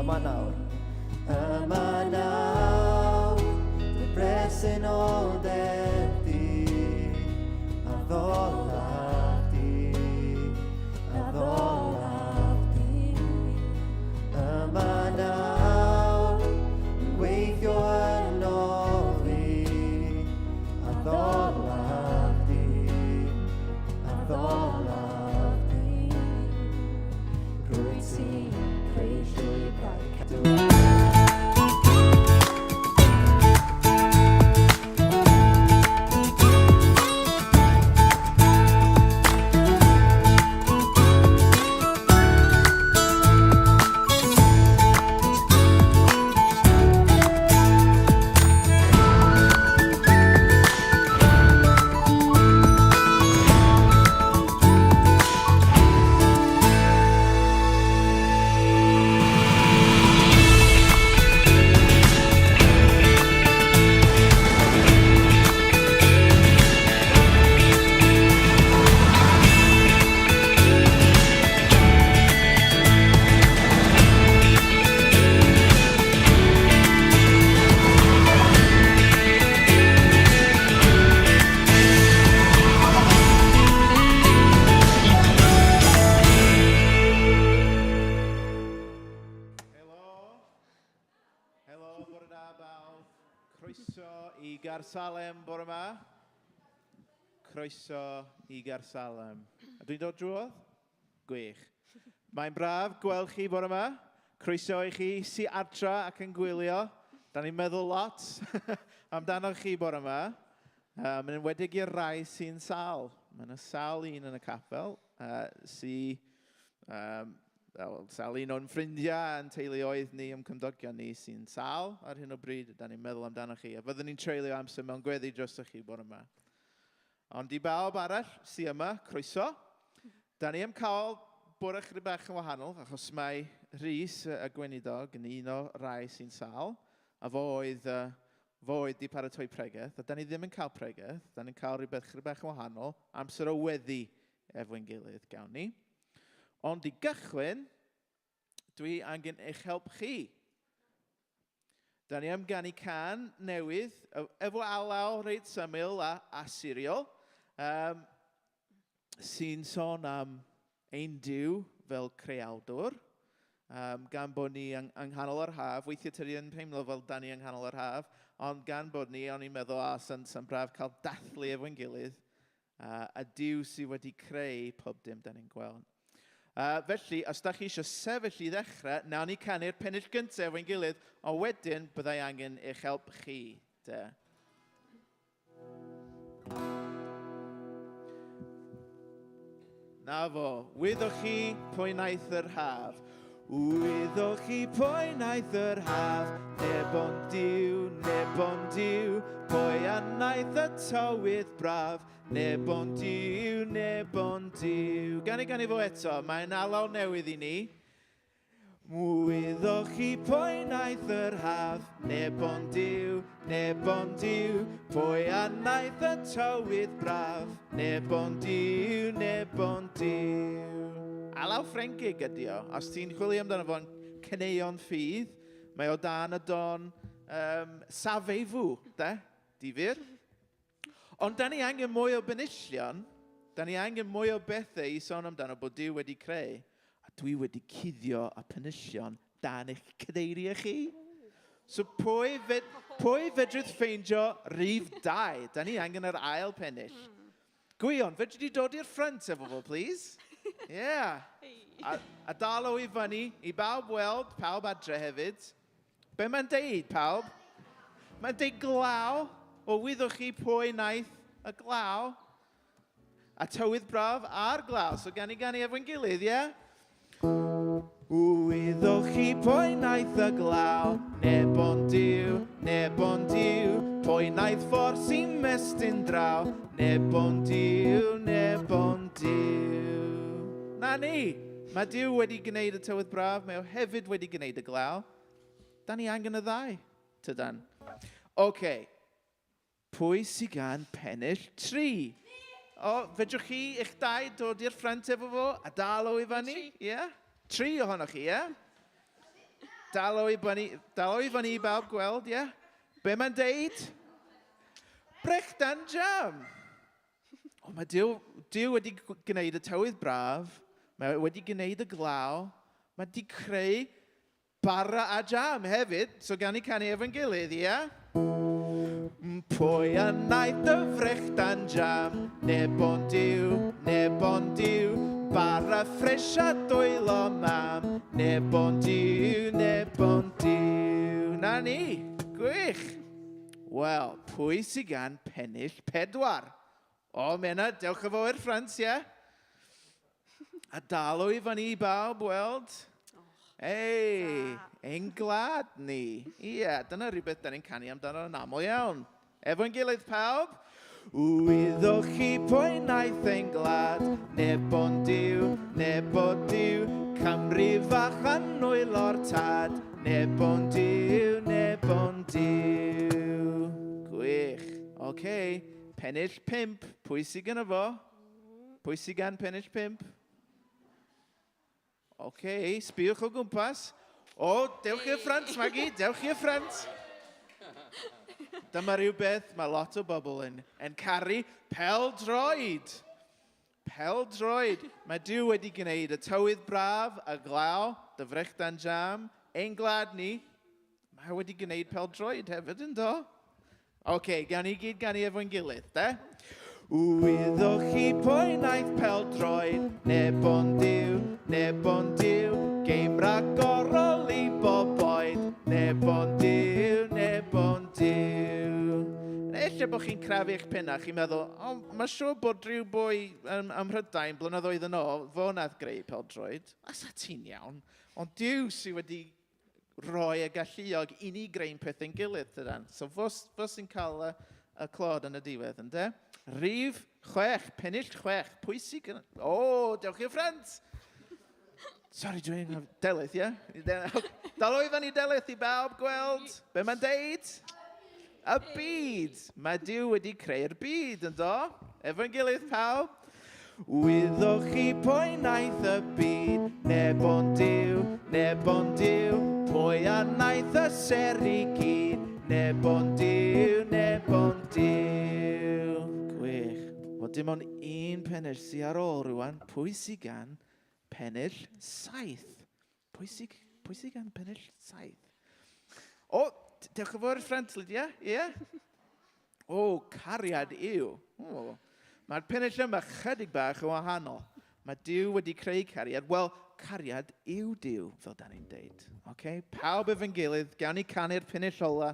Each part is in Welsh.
Yma nawr. Yma nawr, dy bresenoldeb di, addolaf di, addolaf di. Yma nawr, yn gweithio yno fi, addolaf di, addolaf di. Rwyt ti'n creu llwybrau cadw. Helo. Helo, bore da bawb. Croeso i Garsalem bore yma. Croeso i Garsalem. A dwi'n dod drwodd? Gwych. Mae'n braf gweld chi bore yma. Croeso i chi sy adra ac yn gwylio. Da ni'n meddwl lot amdano chi bore yma. Mae'n enwedig i'r rai sy'n sâl. Mae yna sawl un yn y capel sy, um, well, sawl un o'n ffrindiau a'n teuluoedd ni, o'n cymdogion ni sy'n sâl ar hyn o bryd. Da ni'n meddwl amdano chi. A fyddwn ni'n treulio amser mewn gweddi drosoch chi bore yma. Ond i bawb arall sy yma, croeso. Da ni am cael bore chydig bach yn wahanol, achos mae Rhys y gweinidog yn un o rai sy'n sâl, a fo oedd, fo oedd di paratoi pregeth, a da ni ddim yn cael pregeth, da ni'n cael rhywbeth chydig bach yn wahanol, amser o weddi efo'n gilydd gawn ni. Ond i gychwyn, Dwi angen eich help chi. Da ni am ganu can newydd, efo alaw reit syml a, a siriol, um, sy'n sôn am ein Duw fel creawdwr, um, gan bod ni yng, yng nghanol yr haf, weithiau tydi yn teimlo fel da ni yng nghanol yr haf, ond gan bod ni, o'n i'n meddwl, a, sy'n sy braf cael dathlu efo'n gilydd, a Duw sydd wedi creu pob dim da ni'n gweld. Felly, os da chi eisiau sefyll i ddechrau, nawn ni canu'r pennill gyntaf efo'n gilydd, ond wedyn byddai angen eich help chi. De. Na fo, wyddoch chi pwy wnaeth yr haf? Wyddoch chi pwy wnaeth yr haf? Neb ond Duw, neb ond Duw, pwy a wnaeth y tywydd braf? Neb ond Duw, neb ond Duw. Gan i ganu fo eto, mae'n alaw newydd i ni. Wyddoch chi pwy wnaeth yr haf? Neb ond Duw, neb ond Duw, pwy a wnaeth y tywydd braf? Neb ond Duw, neb ond Duw. Alaw Ffrengig ydi o. Os ti'n chwilio amdano fo'n caneuon ffydd, mae o dan y don um, Savez-vous, de? Difyr. Ond da ni angen mwy o benillion, da ni angen mwy o bethau i sôn amdano bod Duw wedi creu. A dwi wedi cuddio y penillion dan eich cadeiriau chi. So pwy, fed, pwy fedrith ffeindio rhif 2? Da ni angen yr ail pennill. Gwion, fedri di dod i'r ffrynt efo fo, please? Yeah. A, a dal o i fyny i bawb weld, pawb adre hefyd. Be mae'n deud, pawb? Mae'n deud glaw. O, wyddoch chi pwy wnaeth y glaw? A tywydd braf a'r glaw. So gan i ganu efo'n gilydd, ie? Yeah? Wyddoch chi pwy wnaeth y glaw? Neb ond Duw, neb ond Duw. Pwy wnaeth ffordd sy'n mestyn draw? Neb ond Duw, neb ond Duw. Na ni! Mae Duw wedi gwneud y tywydd braf, mae o hefyd wedi gwneud y glaw. Da ni angen y ddau, tydan? Oce, okay. Pwy sy gan pennill 3? O, fedrwch chi eich dau dod i'r ffrant efo fo a dal o i fyny? Ie? Yeah? Tri ohonoch chi, ie? Yeah? Dal o i fyny, dal o i fyny i bawb gweld, ie? Yeah? Be mae'n deud? Brechdan jam. O, mae Duw, Duw wedi gwneud y tywydd braf, mae wedi gwneud y glaw, mae wedi creu bara a jam hefyd, so gan i canu efo'n gilydd, ie? Yeah? Pwy a wnaeth y frechdan jam? Neb ond Duw, neb ond Duw. Bara ffres a dwylo mam. Neb ond Duw, neb ond Duw. Na ni, gwych. Wel, pwy sydd gan pennill pedwar? O, Mena, dewch efo i'r ffrant, ie? Yeah? A dal o i fyny i bawb weld. Ei, ein glad ni. Ie, yeah, dyna rhywbeth da ni'n canu amdano yn aml iawn. Efo'n gilydd pawb. Wyddoch chi pwy wnaeth ein glad? Neb ond Duw, neb ond Duw. Cymru fach yn nwylo'r tad. Neb ond Duw, neb ond Duw. Gwych. Oce, okay. Pennill 5. Pwy sydd gyda fo? Pwy sydd gan pennill 5? Oce, okay, sbïwch o gwmpas. O, dewch i'r ffrant, Maggie, dewch i'r ffrant. Dyma rhywbeth mae lot o bobl yn, yn caru. Pel-droed. Pel-droed. Mae Duw wedi gwneud y tywydd braf, y glaw, dyfrechdan jam, ein gwlad ni. Mae wedi gwneud pel-droed hefyd, yn do? Oce, okay, gawn ni gyd ganu efo'n gilydd, de? Wyddoch chi pwy wnaeth pel-droed? Neb ond Duw, neb ond Duw. Geim ragorol i bob oed. Neb ond Duw, neb ond Duw. Neu ella bod chi'n crafu eich penna, chi'n meddwl, o, oh, mae siŵr bod rhyw boi ym, ym Mhrydain blynyddoedd yn ôl, fo nath greu pel-droed. A sa ti'n iawn. Ond Duw sydd wedi rhoi y galluog i ni greu'n pethau'n gilydd, tydan. So fo, fo sy'n cael y, y clod yn y diwedd, ynddo? Rhif chwech, pennill chwech, pwy sy'n... Gyn... O, oh, dewch i'r ffrant! Sorry, dwi'n... Delyth, ie? Yeah? Dal o'i fyny Delyth i bawb gweld be mae'n deud. Y byd! Mae Duw wedi creu'r byd, yn do? Efo'n gilydd, pawb. Wyddoch chi pwy wnaeth y byd? Neb ond Duw, neb ond Duw. Pwy a wnaeth y ser i gyd? Neb ond Duw, neb ond Duw. Gwych. Wel, dim ond un pennill sydd ar ôl rwan. Pwy sydd gan pennill saith? Pwy sydd, pwy sydd gan pennill saith? O, dewch yn fawr, ffrant, Lydia. Ie? Yeah? O, cariad yw. O. Mae'r pennill yma chydig bach yn wahanol. Mae Duw wedi creu cariad. Wel, cariad yw Duw, fel da ni'n deud. Okay? Pawb efo'n gilydd, gawn ni canu'r pennill ola.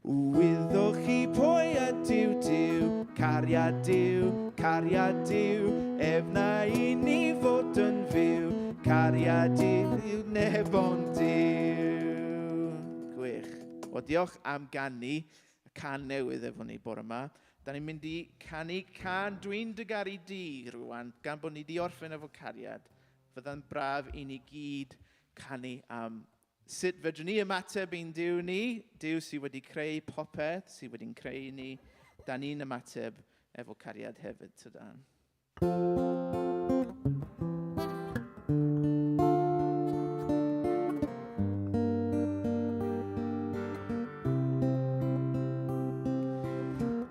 Wyddoch chi pwy ydyw Duw, cariad Duw, cariad Duw, ef na i ni fod yn fyw, cariad yw neb ond Duw. Gwych. Wel, diolch am ganu y can newydd efo ni bore yma. Da ni'n mynd i canu can Dwi'n dy garu di rwan, gan bod ni di orffen efo cariad. Fydda'n braf i ni gyd canu am sut fedrwn ni ymateb i'n Duw ni, Duw sydd wedi creu popeth, sydd wedi'n creu ni. Da ni'n ymateb efo cariad hefyd, tydan.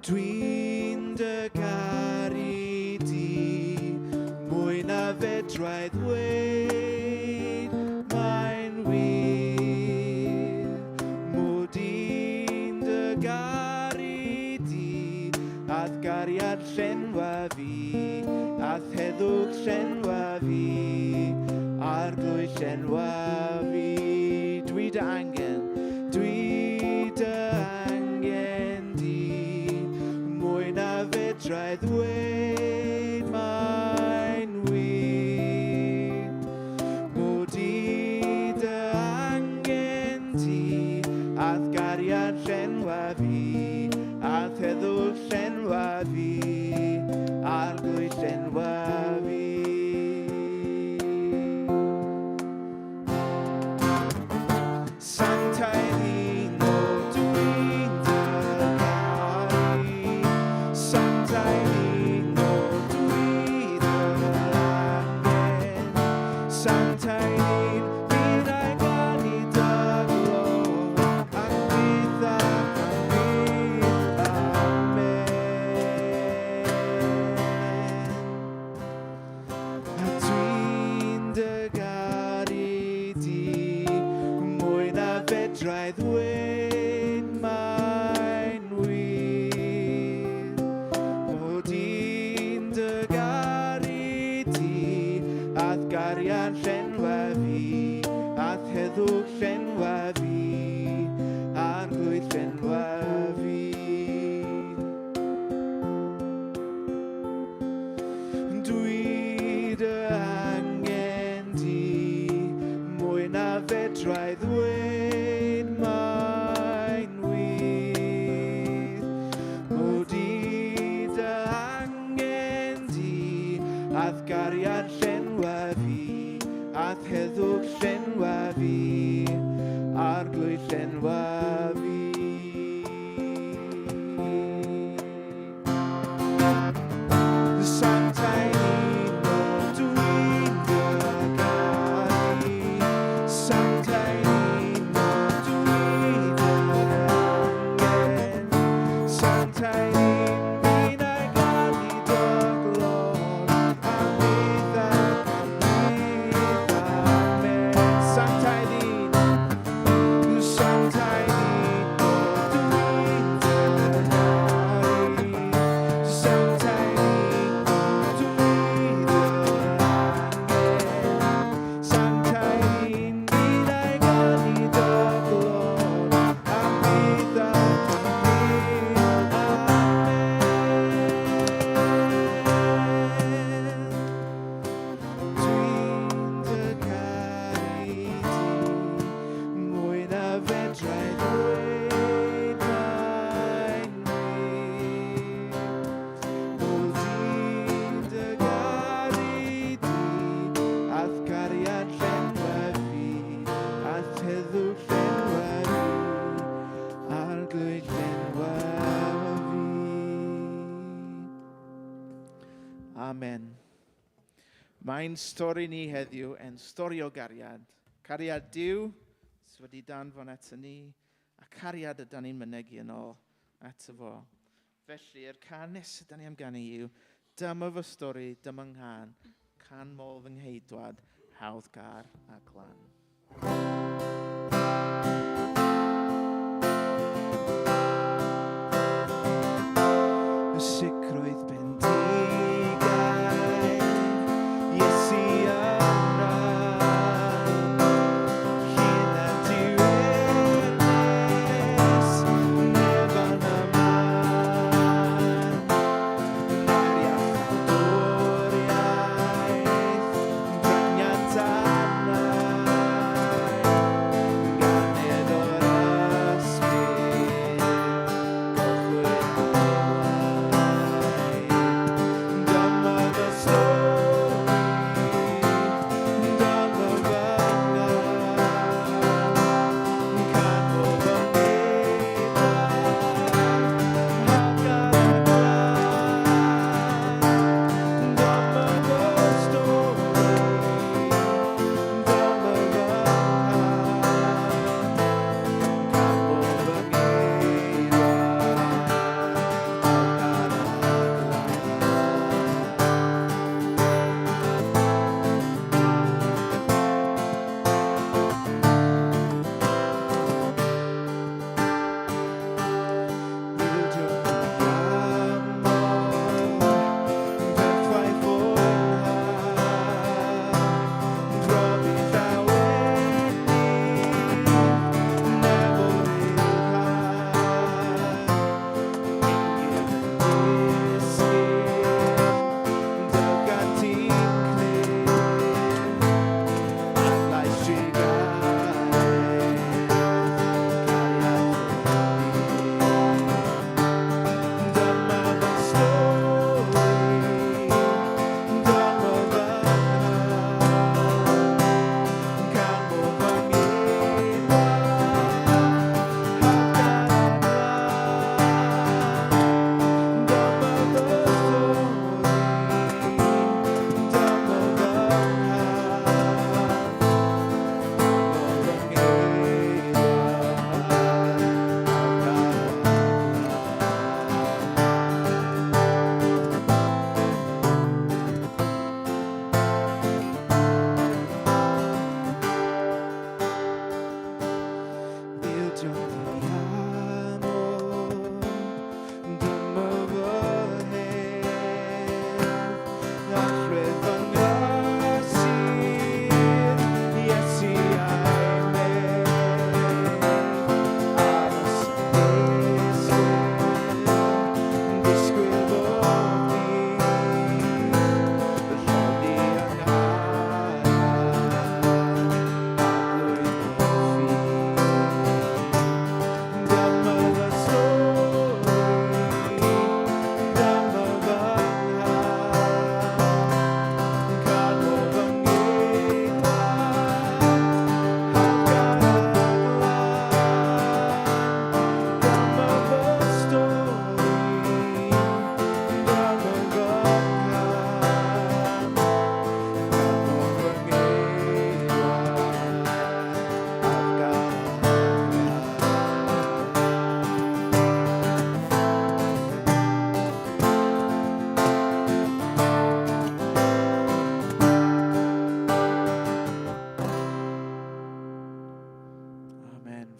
Dwi'n dy garu di mwy na fedrai ddweud, mae'n wir. Mod i'n dy garu di, a'th gariad llenwa fi, a'th heddwch llenwa fi, Arglwydd llenwa fi. Dwi dy angen, dwi dy angen di, mwy na fedrai ddweud, mae'n wir. Mod i dy angen di, a'th gariad llenwa fi, a'th heddwch llenwa fi, Arglwydd llenwa fi. fedrai ddweud mae'n wir. Mod i dy angen di, a'th gariad llenwa fi, a'th heddwch llenwa fi, Arglwydd llenwa fi. Sanctaidd uno dwi'n dy garu, Sanctaidd uno dwi dy angen, Sanctaidd un minnau ganu dy glod, Am byth ac am byth, amen. Sanctaidd un, Sanctaidd uno dwi'n dy garu, Sanctaidd uno dwi dy angen, Sanctaidd un minnau ganu dy glod, Am byth ac am byth, amen. Dwi'n dy garu di, mwy na fedrai ddweud mae'n wir. Mod i'n dy garu di, a'th gariad llenwa fi, a'th heddwch llenwa fi, Arglwydd llenwa fi. Amen. Mae'n stori ni heddiw yn stori o gariad. Cariad Duw sydd wedi danfon ato ni, a cariad ydan ni'n mynegi yn ôl ato fo. Felly, yr cân nesaf da ni am ganu yw, dyma fy stori, dyma 'nghân, canmol fy ngheidwad, hawddgar a glân. Y sicrwydd bendigaid, Iesu yna, lle nad yw ernes, neb yn y man. Mae'r iachawdwriaeth, pryniant arnau.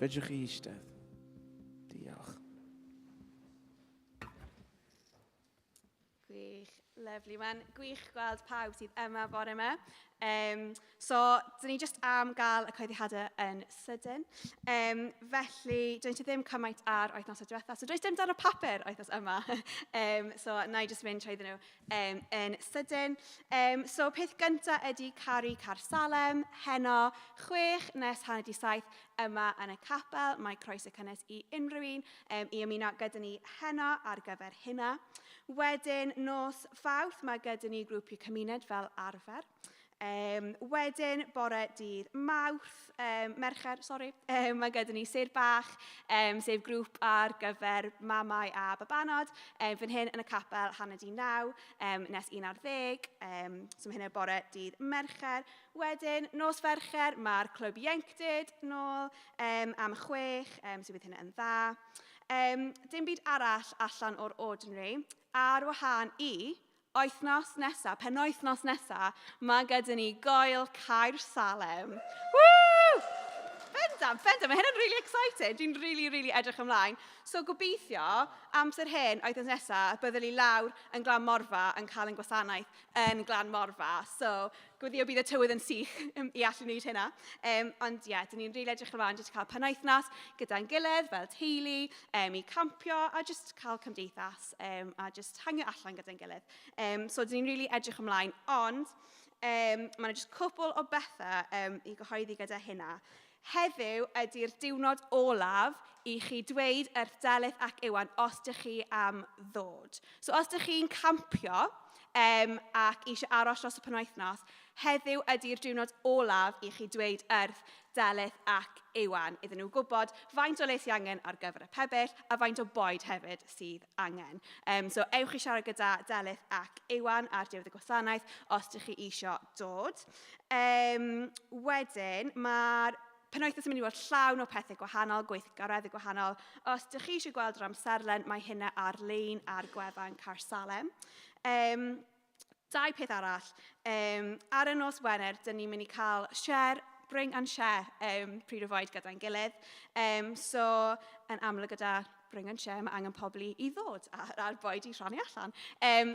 Fedrwch chi eistedd. Diolch. Gwych, lyfli. Mae'n gwych gweld pawb sydd yma bore yma. So, dyn ni jyst am gael y coeddiadau yn sydyn. Felly, dyn ni ddim cymaint ar wythnos y diwetha, so does dim dan y papur wythnos yma. So, na i jyst mynd trwy nhw yn sydyn. So, peth gyntaf ydy Caru Caersalem, heno, 6 nes 6:30 yma yn y capel. Mae croeso cynnes i unrhyw un i ymuno gyda ni heno ar gyfer hynna. Wedyn, nos Fawrth, mae gyda ni grwpiau cymuned fel arfer. Wedyn, bore dydd Mawrth, Mercher, sori, mae gyda ni Sêr Bach, sef grŵp ar gyfer mamau a babanod, fan hyn yn y capel 8:30 nes 11, so mae hynny bore dydd Mercher. Wedyn, nos Fercher, mae'r Clwb Ieuenctid nôl am 6, so bydd hynny yn dda. Dim byd arall allan o'r ordinary, ar wahân i wythnos nesaf, penwythnos nesaf, mae gyda ni Gŵyl Caersalem. Woo! Bendant, bendant, mae hyn yn really exciting. Dwi'n really, really edrych ymlaen. So gobeithio, amser hyn, wythnos nesaf, byddwn ni lawr yn Glan Morfa yn cael ein gwasanaeth yn Glan Morfa. So, gobeithio bydd y tywydd yn sych i allu wneud hynna. Ond ie, yeah, dyn ni'n really edrych ymlaen jyst cael penwythnos gyda'n gilydd fel teulu, i campio a just cael cymdeithas a just hangio allan gyda'n gilydd. So, dyn ni'n really edrych ymlaen, ond mae yna just cwpl o bethau i gyhoeddi gyda hynna. Heddiw ydy'r diwrnod olaf i chi dweud wrth Delyth ac Iwan os ydych chi am ddod. So os ydych chi'n campio ac eisiau aros dros y penwythnos, heddiw ydy'r diwrnod olaf i chi dweud wrth Delyth ac Iwan iddyn nhw gwybod faint o le sydd angen ar gyfer y pebyll a faint o bwyd hefyd sydd angen. So ewch i siarad gyda Delyth ac Iwan ar diwedd y gwasanaeth os ydych chi eisiau dod. Wedyn, mae'r penwythnos yn mynd i fod llawn o pethau gwahanol, gweithgareddau gwahanol. Os ydych chi eisiau gweld yr amserlen, mae hynna ar-lein ar gwefan Caersalem. Dau peth arall. Ar y nos Wener, dyn ni'n mynd i cael share, bring and share pryd o fwyd gyda'n gilydd. So, yn amlwg gyda bring and share, mae angen pobl i ddod ar bwyd i rhannu allan.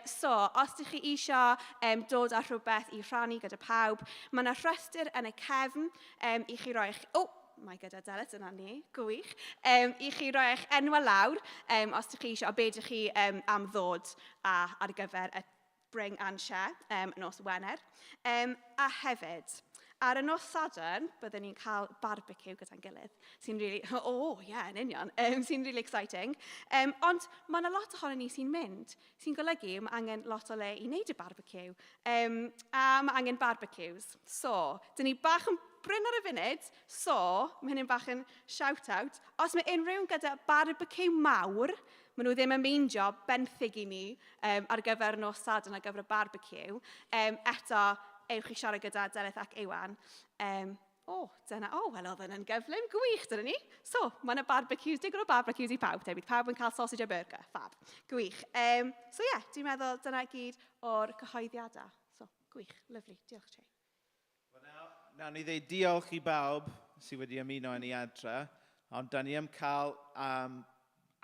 So, os ydych chi eisiau dod â rhywbeth i rhannu gyda pawb, mae yna rhestr yn y cefn i chi roi eich... Oh, mae gyda Delyth yna ni, gwych. I chi roi eich enwau lawr, os ydych chi eisiau, a be ydych chi am ddod ar gyfer y bring and share nos Wener. A hefyd, ar y nos Sadwrn, byddwn ni'n cael barbecue gyda'n gilydd, sy'n really, oh, yeah, yn union, sy'n really exciting. Ond mae yna lot ohono ni sy'n mynd, sy'n golygu mae angen lot o le i wneud y barbecue. A mae angen barbecues. So, dyn ni bach yn brin ar y funud, so, mae hynny'n bach yn shout-out. Os mae unrhyw un gyda barbecue mawr, maen nhw ddim yn meindio benthyg i ni ar gyfer nos Sadwrn ar gyfer y barbecue. Eto, ewch i siarad gyda Delyth ac Iwan. O, dyna, o, wel, oedd yn gyflym, gwych, dyna ni. So, mae yna barbecues, digon o barbecues i pawb, te, bydd pawb yn cael sausage a burger, fab, gwych. So ie, yeah, dwi'n meddwl dyna gyd o'r cyhoeddiadau. So, gwych, lyfli, diolch ti. Wel, nawn ni ddeud diolch i bawb sydd wedi ymuno yn ei adre, ond da ni am cael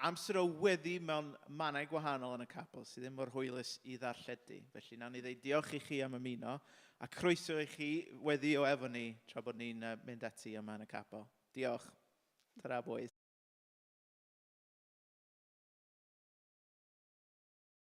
amser o weddi mewn mannau gwahanol yn y capel sydd ddim mor hwylus i ddarlledu. Felly nawn ni ddeud diolch i chi am ymuno a croeso i chi weddio efo ni tra bod ni'n mynd ati yma yn y capel. Diolch. Ta-ra, boys.